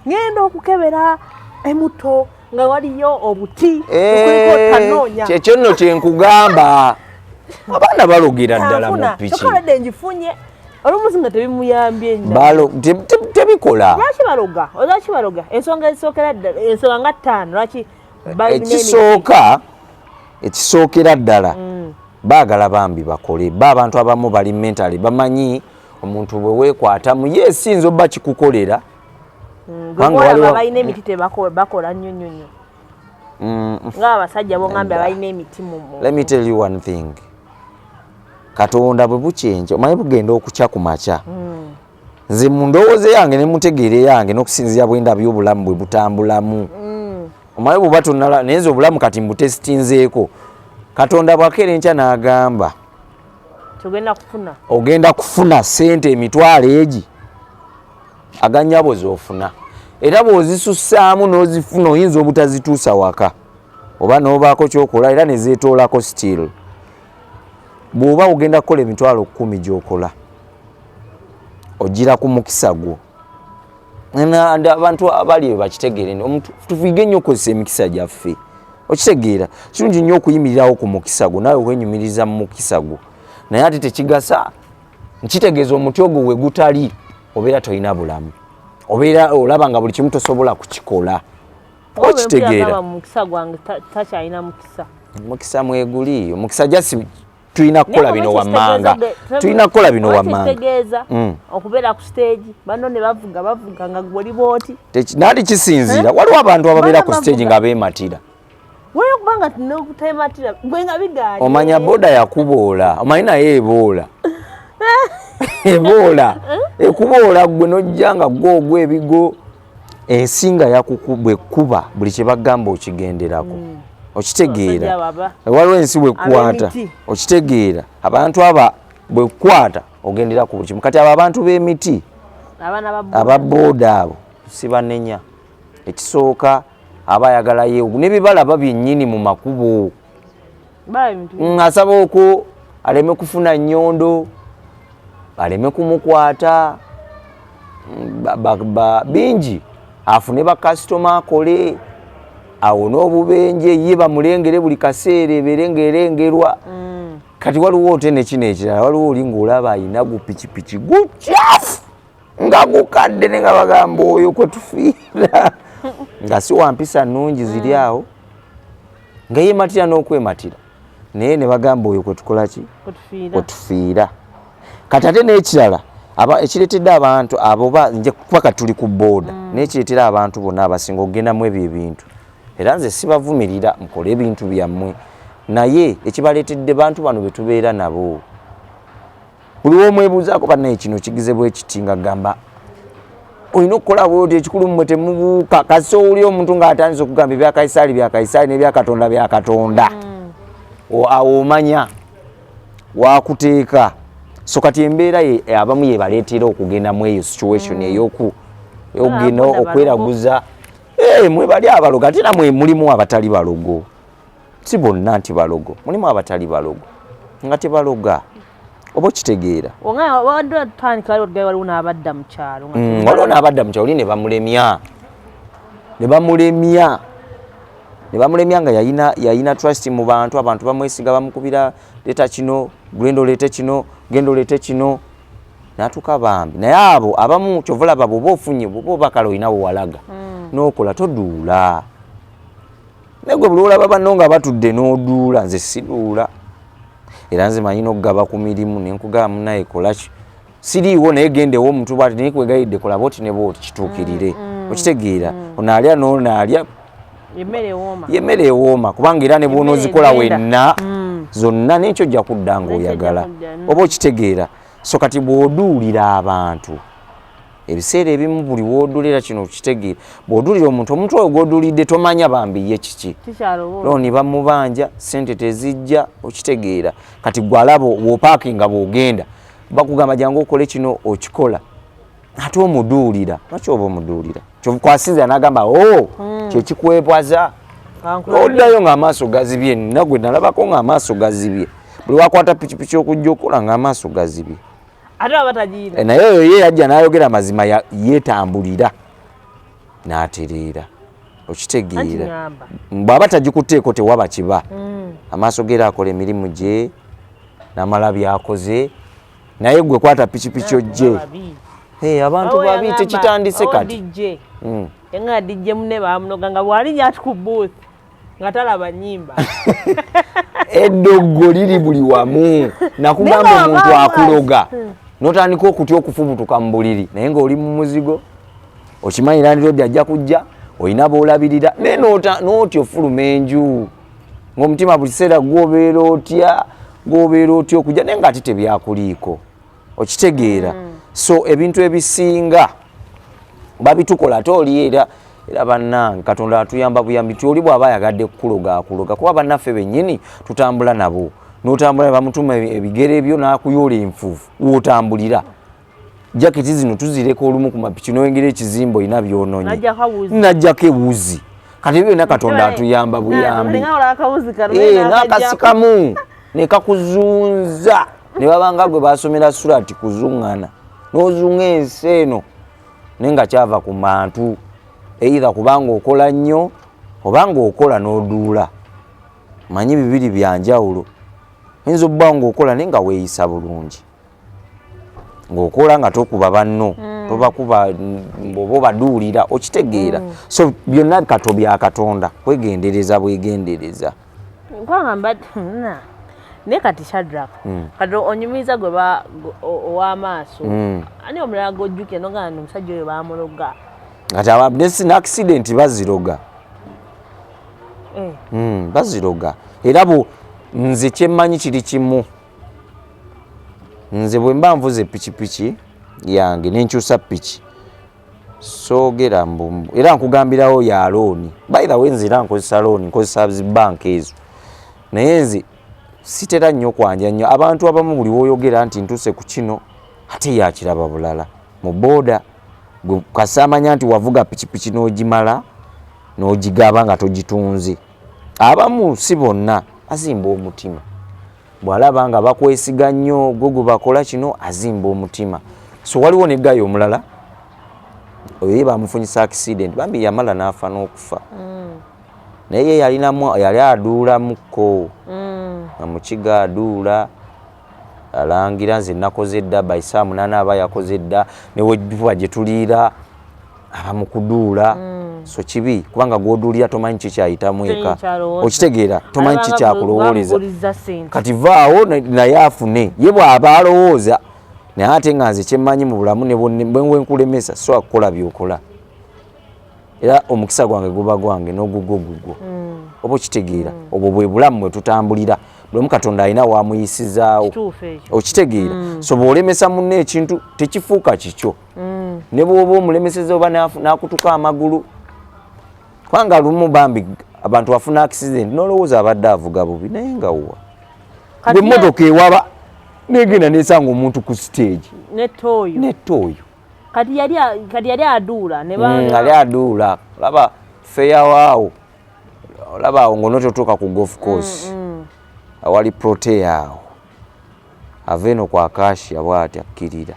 C: ngenda okukebera emuto nga waliyo obuti kuliko tanoonya.
B: Kyekyo nno kyenkugamba, abaana balogera ddala mu
C: Anfuna.
B: piki.
C: Kyokka olwedde ngifunye olumu nga tebimuyambye nnyo.
B: Tebikola.
C: Lwaki baloga? Lwaki baloga? Ensonga ezisookera ddala, ensonga nga ttaano lwaki balina emiti.
B: Ekisooka, ekisookera ddala, baagala bambi bakole. Ba abantu abamu bali mentally, bamanyi omuntu bwe weekwatamu ye sinza obba kikukolera. Kubanga
C: Gwe balina emiti bakola nnyo nnyo nnyo, nga abasajja bongambye abalina emiti mu
B: Let me tell you one thing. Katonda bwe bukyenja, omanyi bugenda okukya ku makya. Nze mu ndowooza yange ne mutegeere yange n'okusinziira bwe ndabye obulamu bwe butambulamu, omanyi bw'oba tonala, naye nze obulamu kati mbutesitinzeeko. Katonda bwakeera enkya n'agamba
C: Togenda kufuna.
B: Ogenda kufuna sente emitwalo egi aganyabo z'ofuna, era bw'ozisussaamu n'ozifuna, oyinza obutazituusa waka oba n'obaako kyokola era nezeetoolako. Still bw'oba ogenda kukola 100,000 gy'okola, Ogira ku mukisa gwo. Abantu abali eyo bakitegeere, omuntu tufige nnyo okukozesa emikisa gyaffe. Okitegeera, kirungi nnyo okuyimirirawo ku mukisa gwo, naawe okwenyumiriza mu mukisa gwo, naye ate tekigasa. Nkitegeeza omuti ogwo we gutali, obeera tolina bulamu, obeera olaba nga buli kimu tosobola kukikola. Okitegeera,
C: mukisa gwange takyalina mukisa.
B: Mukisa mweguli, omukisa just tulina kukola bino wammanga, tulina kukola bino wammanga.
C: Kitegeeza okubeera ku stage, banno ne bavuga bavuga nga gwoli bwoti.
B: Nali kisinziira, waliwo abantu ababeera ku stage nga beematira.
C: Wewe kubanga nokutematira gwe nga bigaanye.
B: Omanya boda yakuboola, omanyi naye eboola, eboola ekuboola gwe nojja nga gwe ogwa ebigo, ensi nga yakukubwekuba buli kye bagamba okigenderako. Okitegeera, waliwo ensi bwekwata, okitegeera, abantu aba bwekwata ogendera ku buli kimu. Kati abo abantu b'emiti, ababooda abo sibanenya. Ekisooka aba ayagala yeewu nebibalaba byennyini mu makubo, asaba okwo aleme kufuna nnyondo, aleme kumukwata bingi, afune bakasitoma, akole awo n'obubenje, ye bamulengere buli kaseera, ebeere ng'erengerwa. Kati waliwo ote nekino ekirala, waliwo oli ng'olaba ayina gupikipiki gukyafu nga gukadde, ne nga bagamba oyo kwe tufiira, nga si wampisa nnungi ziri awo, nga yeematira n'okwematira, naye ne bagamba oyo kwe tukola ki, kwe tufiira. Kati ate n'ekirala ekireetedde abantu abo nje kuba kati tuli ku booda, n'ekireetera abantu bonna abasinga okugendamu ebyo ebintu, era nze sibavumirira, mukole ebintu byammwe, naye ekibaleetedde bantu bano be tubeera nabo. Buli womwebuuzaako, bannaye kino kigize bwe kiti, nga gamba olina okukola bwoti, ekikulu mmwe temubuuka. Kasi owuli omuntu ng'atandise okugamba ebya Kayisaali bya Kayisaali n'ebya Katonda bya Katonda, awo omanya wakuteeka. So kati embeera abamu yebaleetera okugenda mu eyo situation ey'okugenda okweraguza. Mwe bali abalogo, ate namwe mulimu abatali balogo, si bonna nti balogo, mulimu abatali balogo nga tebaloga, oba okitegeera.
C: Waliwo n'abadda mu kyalo.
B: Waliwo n'abadda mu kyalo, oli ne bamulemya, ne bamulemya, ne bamulemya, nga yayina trust mu bantu, abantu bamwesiga, bamukubira, leeta kino, genda oleete kino, genda oleete kino, natuka bambi. Naye abo abamu kyova olaba bwoba ofunye, bwoba obakala olina wewalaga n'okola, toduula. Naye gwe buli olaba banno nga batudde n'oduula, nze siduula, era nze manyi n'okugaba ku mirimu nenkugaba, munaye kolaki, siriiwo, naye gendewo omuntu bwati, naye kwegayidde kola bwoti ne bwoti kituukirire. Okitegeera, onaalya n'onaalya yemmere ewooma, kubanga era ne bw'onoozikola wenna zonna nenkyo ojja kudda ng'oyagala, oba okitegeera. So kati bw'oduulira abantu ebiseera ebimu, buli w'oduulira kino okitegeera, bw'oduulira omuntu, omuntu oyo gw'oduulidde tomanya bambi ye kiki, looni bamubanja, sente tezijja, okitegeera. Kati gwe alaba w'opaakinga, bw'ogenda bakugamba jangu okole kino, okikola, ate omuduulira. Lwaki oba omuduulira? Kwasinzira n'agamba o kyekikwebwaza, oddayo ng'amaaso gazibye. Nagwe nalabako ng'amaaso gazibye, buli wakwata pikipiki okujja okukola ng'amaaso gazibye. Naye oyo ye yajja n'ayogera amazima, yeetambulira n'atereera, okitegeera. Bw'aba tagikutteeko tewaba kiba, amaaso geera akola emirimu gye n'amala byakoze, naye gwe kwata pikipiki ojje. Abantu babi, tekitandise kati.
C: Nga DJ munne bamunoga nga bwalinya ati ku booth nga talaba nyimba.
B: Eddogo liri buli wamu. Nakugamba omuntu akuloga notandika okutya okufubutuka mu buliri, naye ng'oli mu muzigo, okimanyi landlord ajja kujja, olina boolabirira, naye n'otya ofuluma enju, ng'omutima buli kiseera gwobeera otya, gwobeera otya okujja, naye ng'ate tebyakuliiko, okitegeera. So ebintu ebisinga babitukola, ate oli era era bannange Katonda atuyamba buyambi nti oli bw'aba ayagadde kukuloga akuloga, kuba bannaffe bennyini tutambula nabo, n'otambula ne bamutuma ebigere byo n'akuyoola enfuufu w'otambulira. Jaketi zino tuzireka olumu ku mapiki, n'oyingira ekizimbe olina byononye, najjako ewuzi. Kati ebyo byonna Katonda atuyamba buyambi, n'akasikamu ne kakuzunza, ne babanga gwe basomera surati kuzuŋŋana. N'ozunga ensi eno, naye nga kyava ku mantu, either kubanga okola nnyo obanga okola n'oduula. Manyi bibiri byanjawulo. Oyinza okuba ng'okola naye nga weeyisa bulungi, ng'okola nga tokuba banno, tobakuba oba obaduulira, okitegeera? So byonna kato bya Katonda, kwegendereza bwegendereza.
C: Kubanga na naye kati Shadrack, kati onyumiza gwe ow'amaaso, ani omulala gojjukira nogamba nti omusajja oyo bamuloga?
B: Kati ne accident baziroga. Baziroga. Era bu nze kyemmanyi kiri kimu, nze bwe mba nvuze pikipiki yange nenkyusa piki, soogera mbu era nkugambirawo ya loan. By the way, nze era nkozesa loan, nkozesa zibanka ezo, naye nze sitera nnyo kwanja nnyo abantu abamu. Buli woyogera nti ntuuse ku kino, ate yakiraba bulala. Mu booda gwe kasaamanya nti wavuga pikipiki n'ogimala n'ogigaba nga togitunze. Abamu, si bonna, azimba omutima bw'alaba nga bakwesiga nnyo, gwe gwe bakola kino, azimba omutima. So waliwo ne guy omulala, oyo ye bamufunyisa accident, bambi yamala n'afa n'okufa, naye ye yalinamu, yali aduulamukko nga mukiga aduula, alangira nze nakoze dda by saa 8, aba yakoze dda, newebuba gye tuliira aba mu kuduula. So kibi, kubanga gwoduulira tomanyi kikyayitamu eka.
C: Kyalowooza.
B: Okitegeera? Tomanyi
C: Alabanga
B: kikyakulowooleza.
C: bamuguliza ssente.
B: Kati vaawo naye afune ye bw'aba alowooza. Naye ate nga nze kyemmanyi mu bulamu, ne bwe nkulemesa so akukola byokola, era omukisa gwange guba gwange n'ogugwo gugwo, oba okitegeera? Obwo bwe bulamu bwe tutambulira. Buli omu Katonda alina wamuyisizaawo.
C: Kituufu ekyo.
B: Okitegeera? So bw'olemesa munno ekintu, tekifuuka kikyo, ne bw'oba omulemeseza oba n'akutuka amagulu. Kubanga lumu bambi abantu bafuna accident n'olowooza abadde avuga bubi, naye nga wa
C: Kati
B: bwe emmotoka ewaba negenda nesanga omuntu ku stage.
C: Netta oyo.
B: Netta oyo.
C: Kati yali aduula ne
B: Ali aduula, olaba feyawaawo, olaba awo ng'onototuuka ku golf course, awali Protea awo, ava eno ku Acacia bw'ati akkirira,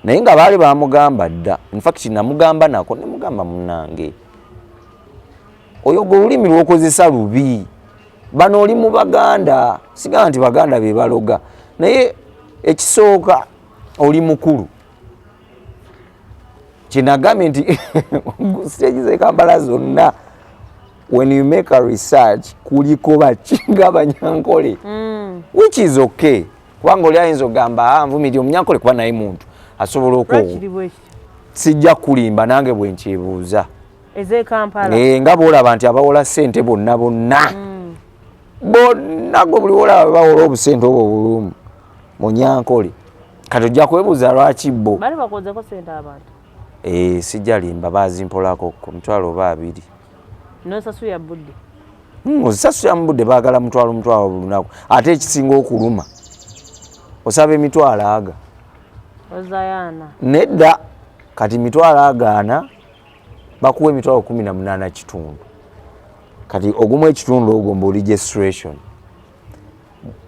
B: naye nga baali bamugamba dda. Infact namugamba nako, nemugamba, "Munange, oyo gwe olulimi lwokozesa lubi. Bano oli mu Baganda." Sigamba nti Baganda be baloga, naye ekisooka oli mukulu. Kyenagambye nti stage z'e zonna, when you make a research, kuliko bakinga Abanyankole, which is okay, kubanga oli ayinza okugamba, "Ah, nvumirira Omunyankole," kuba naye muntu asobola okwo.
C: Lwakiri bwe kityo?
B: Sijja kulimba, nange bwe nkyebuuza.
C: Ez'e Kampala.
B: Eh, nga bwolaba nti abawola ssente bonna bonna bonna, gwe buli wolaba bawola obusente obwo obulumu Munyankole, kati ojja kwebuuza lwaki bo.
C: Bali bakozeko sente abantu?
B: Eh, sijja limba, bazimpolako ku 20 oba 20.
C: Nosasulira budde?
B: Ozisasula mu budde. Baagala mutwalo mutwalo buli lunaku. Ate ekisinga okuluma, osaba emitwalo aga
C: Ozayaana.
B: Nedda, kati mitwalo agaana, bakuwa emitwalo 18 kitundu. Kati ogumu ekitundu ogwo mbu registration,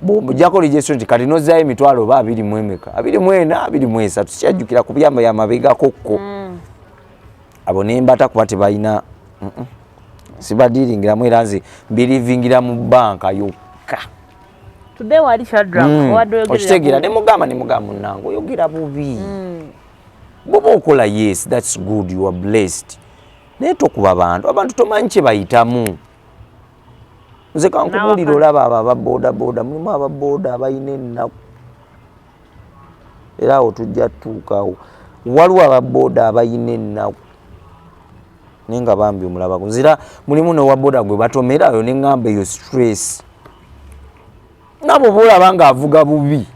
B: bwojjako registration, kati nozaayo emitwalo oba abiri mu emeka, 24, 23, sikyajjukira ku byamba yamabegakokko. Abo nembata kuba tebalina, sibadiringiramu, era nze mbirivingira mu banka yokka.
C: Today wali Shadrack, owadde oyogerera
B: Okitegeera? Nemugamba, "Munange, oyogera bubi. Bwoba okola, yes, that's good, you are blessed, naye tokuba bantu. Abantu tomanyi kye bayitamu." Nze kankubuulira, olaba abo ababoodabooda, mulimu ababooda abalina ennaku, era awo tujja tutuukawo. Waliwo ababooda abalina ennaku, naye nga bambi omulaba nzira mulimu nowaboda gwe batomerayo, neŋŋamba eyo stress, nabo boolaba ng'avuga bubi.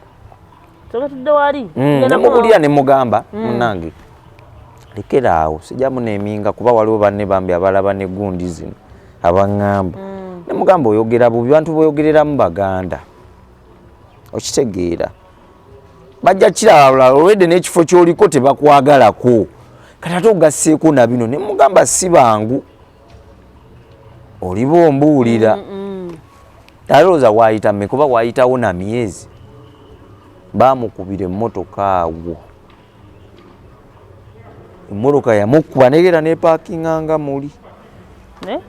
C: Soka tudde wali.
B: Nemubulira, nemugamba, "Munange, lekera awo, sijja muneeminga," kuba waliwo banne bambi abalaba negundi zino abaŋŋamba. Nemugamba, "Oyogera bubi, bantu boyogereramu Baganda." Okitegeera? Bajja kiraba olwedde n'ekifo kyoliko tebakwagalako, kati ate ogasseeko na bino. Nemugamba, "Si bangu, oliba ombuulira." Alowooza waayita mmeka oba waayitawo na myezi, baamukubira emmotoka awo. Emmotoka yamukuba negera nepakinga nga muli.
C: Eh?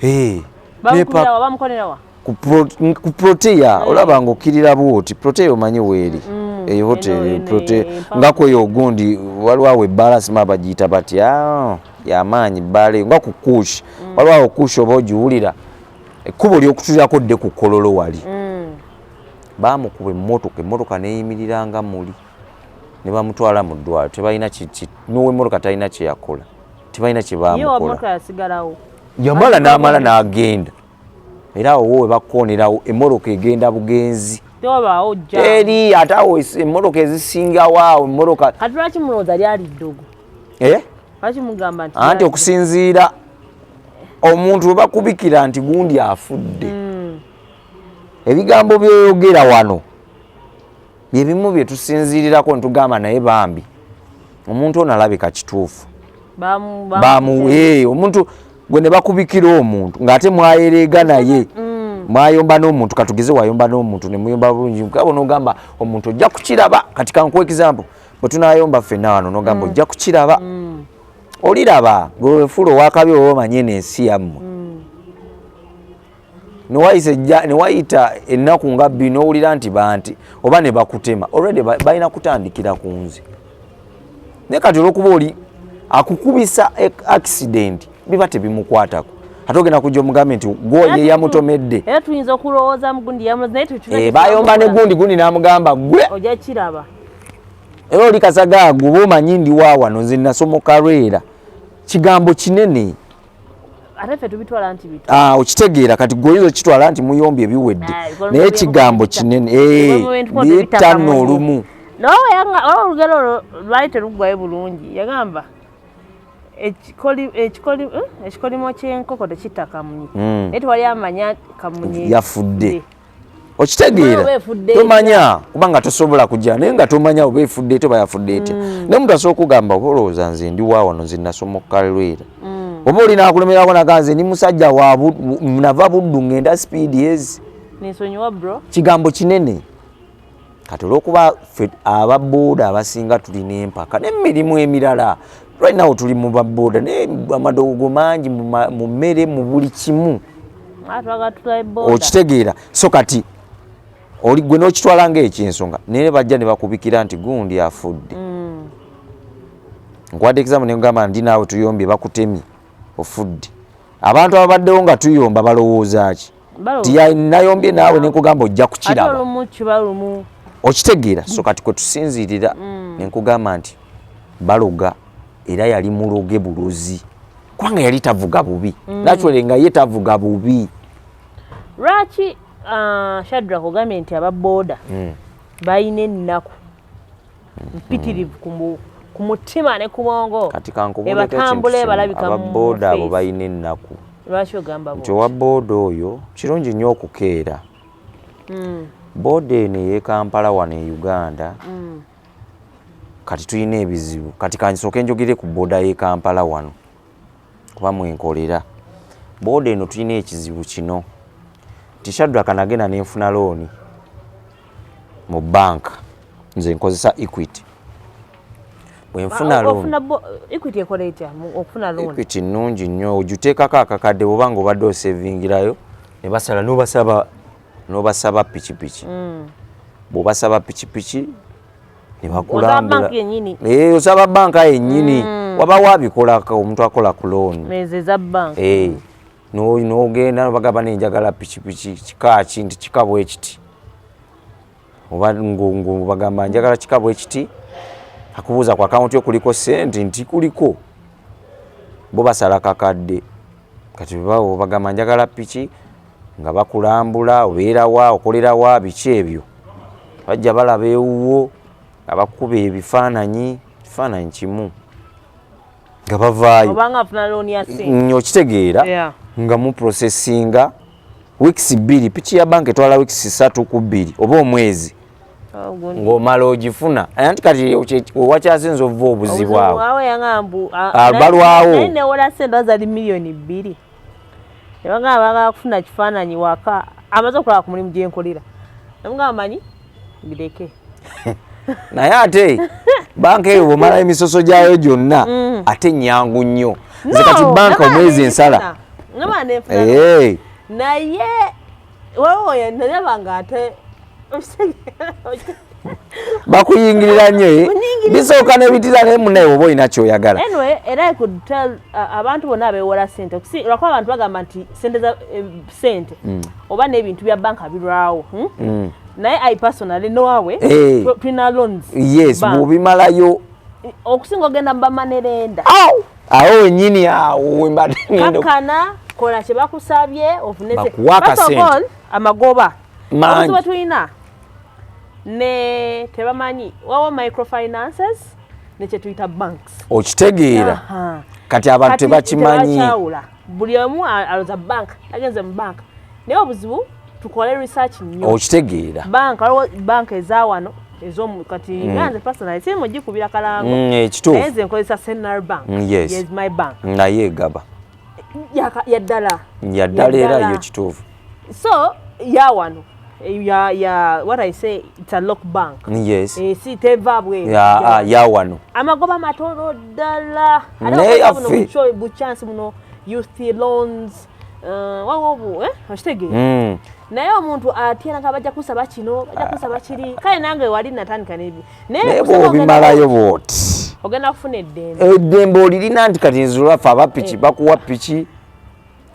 B: Eh,
C: Bamukubira wa, bamukonera wa?
B: Ku Protea. Olaba ng'okkirira bwoti, Protea omanyi weeri eyo hoteri?
C: Eno,
B: Protea.
C: empanvu.
B: Nga kweyo ogundi waliwo awo ebbaala, sima bagiyita batya, yamaanyi bbaala eyo nga ku Kush. Waliwo awo Kush, oba ogiwulira, ekkubo lyokutulirako dde ku Kololo wali. Baamukuba emmotoka, emmotoka neeyimirira nga muli ne bamutwala mu ddwaliro. Tebalina n'owemmotoka talina kye yakola, tebalina kye
C: Ye
B: baamukola.
C: wamotoka yasigalawo?
B: Yamala n'amala n'agenda, era awo wo we bakoonerawo emmotoka egenda bugenzi.
C: Tewabaawo jja.
B: Eri ate awo emmotoka ezisingawo awo emmotoka.
C: Kati lwaki mulowooza lyali ddogo?
B: Eh?
C: Lwaki mugamba nti
B: Anti
C: lyali
B: okusinziira omuntu we bakubikira nti gundi afudde, ebigambo byoyogera wano byebimu bye tusinziirirako ntugamba, naye bambi omuntu ono alabika kituufu. Bamu omuntu gwe ne bakubikira omuntu ng'ate mwayereega naye, mwayomba n'omuntu, katugeze wayomba n'omuntu ne muyomba bulungi, kabo n'ogamba omuntu ojja kukiraba. Kati kankuwa example, bwe tunayomba ffenna wano n'ogamba ojja kukiraba, oliraba gwe wefuula owakabi oba omanye eno ensi yammwe. Newayisa newayita ennaku nga bbiri n'owulira nti banti oba ne bakutema already, balina kutandikira ku nze. Naye kati olwokuba oli akukubisa accident biba tebimukwatako, ate ogenda kujja omugambe nti gwe ye yamutomedde.
C: Era tuyinza okulowooza mugundi yamuloze, naye
B: Bayomba ne gundi, gundi n'amugamba gwe
C: ojja kiraba.
B: Era oli kasaga gwe oba omanyi ndi wa wano, nze nasomoka lwera, kigambo kinene.
C: Ate ffe tubitwala nti bito.
B: Ah, okitegeera? Kati gwe oyinza okitwala nti muyombye biwedde,
C: Ah, ebikolo
B: naye
C: bye
B: ekigambo
C: bitta.
B: kinene.
C: Ebikolo bye bitta
B: Bitta
C: kamunye.
B: nno olumu.
C: Naye olugero olwo lwali teruggwayo bulungi. Yagamba ekikolimo ky'enkoko tekitta kamunye, naye tewali amanya kamunye
B: Yafudde. Okitegeera?
C: Oba efudde.
B: Tomanya, kubanga tosobola kujja naye nga tomanya oba efudde etya oba yafudde etya. Naye omuntu asobola okugamba oba olowooza nze ndi wa wano, nze nasomoka lwera, oba olina akulemerako naga nze ndi musajja wa nava Buddu ngenda sipiidi ezi.
C: Nensonyiwa bro.
B: Kigambo kinene. Kati olwokuba ffe ababooda abasinga tulina empaka n'emirimu emirala, right now tuli mu babooda, naye amadogo mangi mu mmere, mu buli kimu.
C: Ah, twagala tutulabe boda.
B: Okitegeera? So kati oli gwe n'okitwala ng'ekyensonga, naye bajja ne bakubikira nti gundi afudde. Nkwadde example ne ngamba ndi naawe tuyombye, bakutemye ofudde. Abantu ababaddewo nga tuyomba balowooza ki?
C: Balowooza.
B: Ti nayombye naawe nenkugamba ojja
C: Ate
B: kukiraba.
C: olumu kiba lumu.
B: Okitegeera? So kati kwe tusinziirira nenkugamba nti baloga, era yali muloge bulozi, kubanga yali tavuga bubi. Naturally nga ye tavuga bubi.
C: Lwaki, Shadrack, ogambye nti ababooda balina ennaku mpitirivu ku mutima ne ku bwongo?
B: Kati kankubuuleko ekintu
C: Ebatambula
B: kimu,
C: ebalabika mu
B: ababooda abo
C: face.
B: balina ennaku.
C: Lwaki ogamba
B: Nti
C: bw'otyo?
B: owa booda oyo kirungi nnyo okukeera. Booda eno ey'e Kampala wano e Uganda, kati tulina ebizibu. Kati kansooke njogere ku booda y'e Kampala wano kuba mwenkolera. Booda eno tulina ekizibu kino nti Shadrack nagenda nenfuna looni mu banka, nze nkozesa Equity. Bwenfuna looni,
C: Ofuna Equity ekola etya okufuna loan?
B: Equity nnungi nnyo, ogiteekako akakadde bwoba nga obadde osevingirayo ne basala n'obasaba pikipiki. Bw'obasaba pikipiki ne
C: Osaba
B: bakulambula.
C: banki yennyini?
B: Eh, osaba banka yennyini. Wabawo abikolako, omuntu akola ku looni.
C: Ezo eza bank.
B: Eh, n'ogenda nobagamba nenjagala pikipiki kika ki, nti kika bwe kiti, oba bagamba njagala kika bwe kiti, akubuuza ku akawunti yo kuliko sente, nti kuliko, bo basala kakadde. Kati bawo bagamba njagala piki, nga bakulambula obeerawa, okolerawa, biki ebyo, bajja balaba ewuwo nga bakuba ebifaananyi, kifaananyi kimu nga bavaayo.
C: Obanga afuna loan ya sente.
B: Okitegeera?
C: Yeah.
B: Nga muprocessinga weeks 2, piki ya banka etwala weeks 3 ku 2 oba omwezi.
C: Oh,
B: ng'omala ogifuna. Anti kati wewakyasinza ova obuzibu awo.
C: Awo yaŋambu
B: Ah, balwawo.
C: Naye newola sente azali 2 miliyoni, nebagamba bagala kufuna kifaananyi waka, amaze okulaba ku mulimu gyenkolera, nemugamba manyi bireke.
B: Naye ate Banka eyo bwomalayo emisoso gyayo gyonna, ate nyangu nnyo. Nze kati banka omwezi ensala.
C: Namala nenfuna.
B: Eh,
C: Naye waliwo nalaba nga ate
B: bakuyingirira nnyo, eh.
C: Kunyingirira.
B: Bisooka nebitira, naye munaye oba olina kyoyagala.
C: Anyway, era I could tell abantu bonna abeewola sente, lwakuba abantu bagamba nti sente za sente oba n'ebintu bya banka birwawo, Naye I personally nowawe
B: Eh.
C: tulina loans
B: Yes,
C: bank.
B: bw'obimalayo.
C: Okusinga ogenda mu ba money lender.
B: Awo awo wenyini awo wembadde ngenda.
C: Kakkana, kola kye bakusabye ofune
B: Bakuwa
C: First of
B: akasente.
C: all, amagoba
B: Mangi.
C: obuzibu bwe tulina ne tebamanyi wawo microfinances ne kyetuyita banks.
B: Okitegeera?
C: Aha.
B: Kati abantu
C: Kati
B: tebakimanyi.
C: tebakyawula. Buli omu aloza bank, agenze mu bank, naye obuzibu tukole research nnyo.
B: Okitegeera?
C: Bank, waliwo bank ezawano ezomu kati nga nze personally sirimu gikubira kalango,
B: Ekituufu.
C: naye nze nkozesa Centenary Bank.
B: Yes.
C: Yes, my bank.
B: Naye egaba.
C: Yaddala.
B: Yaddala era yo kituufu.
C: So ya wano ya what I say, it's a lock bank. Eh, si teva bweru.
B: Ya wano.
C: Amagoba matono ddala. Ate
B: Naye
C: wakola buno
B: yaffe.
C: Bu chance buno, youth loans, wawo bu okitegeera? Naye omuntu atya nga bajja kusaba kino, bajja kusaba kiri. Kale nange wali natandika nebi,
B: Naye bw'obimalayo bw'oti,
C: ogenda kufuna eddembe.
B: Eddembe olirina nti kati nze olwaffe aba piki bakuwa piki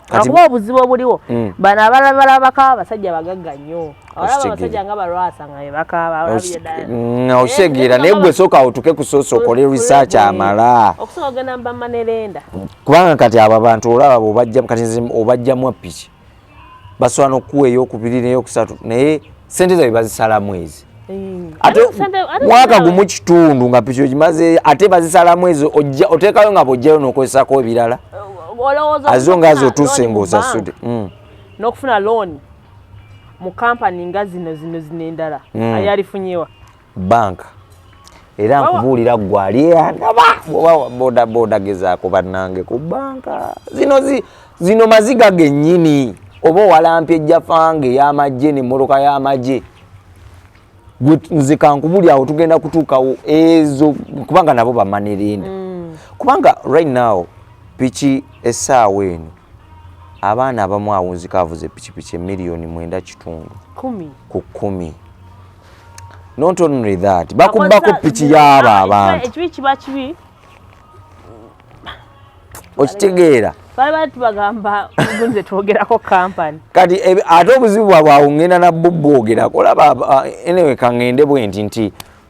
B: kati.
C: Akuba obuzibu obuliwo, bano abalabala bakaaba basajja bagagga nnyo, abalaba
B: Okitegeera.
C: abasajja nga balwasa nga bebakaaba abalabye ddala.
B: Okitegeera? Naye gwe sooka otuke ku source, okole research amala.
C: Okusinga ogenda mu ba money lender.
B: Kubanga kati abo abantu olaba bwobajja kati nze obajjamu piki, basobola n'okukuwa eyokubiri neyokusatu, naye sente zaabwe bazisalamu ezi. Ate mwaka gumu kitundu nga piki ogimaze, ate bazisalamu ezo, oteekayo nga bw'ojjayo n'okozesako ebirala. Azo nga otuuse ng'osasudde.
C: N'okufuna loan mu kampani nga zino zino zino endala, ayalifunyewa?
B: Banka era nkubuulira gwe ali andaba, bwoba wa boda boda, gezaako bannange ku banka zino zino maziga gennyini, oba owalampya ejjafange ey'amagye nemmotoka y'amagye. Gwe nze kankubuli awo tugenda kutuukawo ezo, kubanga nabo ba money lender. Kubanga right now piki essaawa eno abaana abamu awunzika avuze pikipiki 9.5 miliyoni.
C: 10.
B: Ku 10. Not only that, bakubbako piki y'abo abantu.
C: Ekibi kiba kibi.
B: Okitegeera?
C: Bali bali tubagamba gunze twogerako kampani.
B: Kati ate obuzibu bwabwe awo ngenda nabwo bwogerako olaba, anyway kaŋŋende bwe nti nti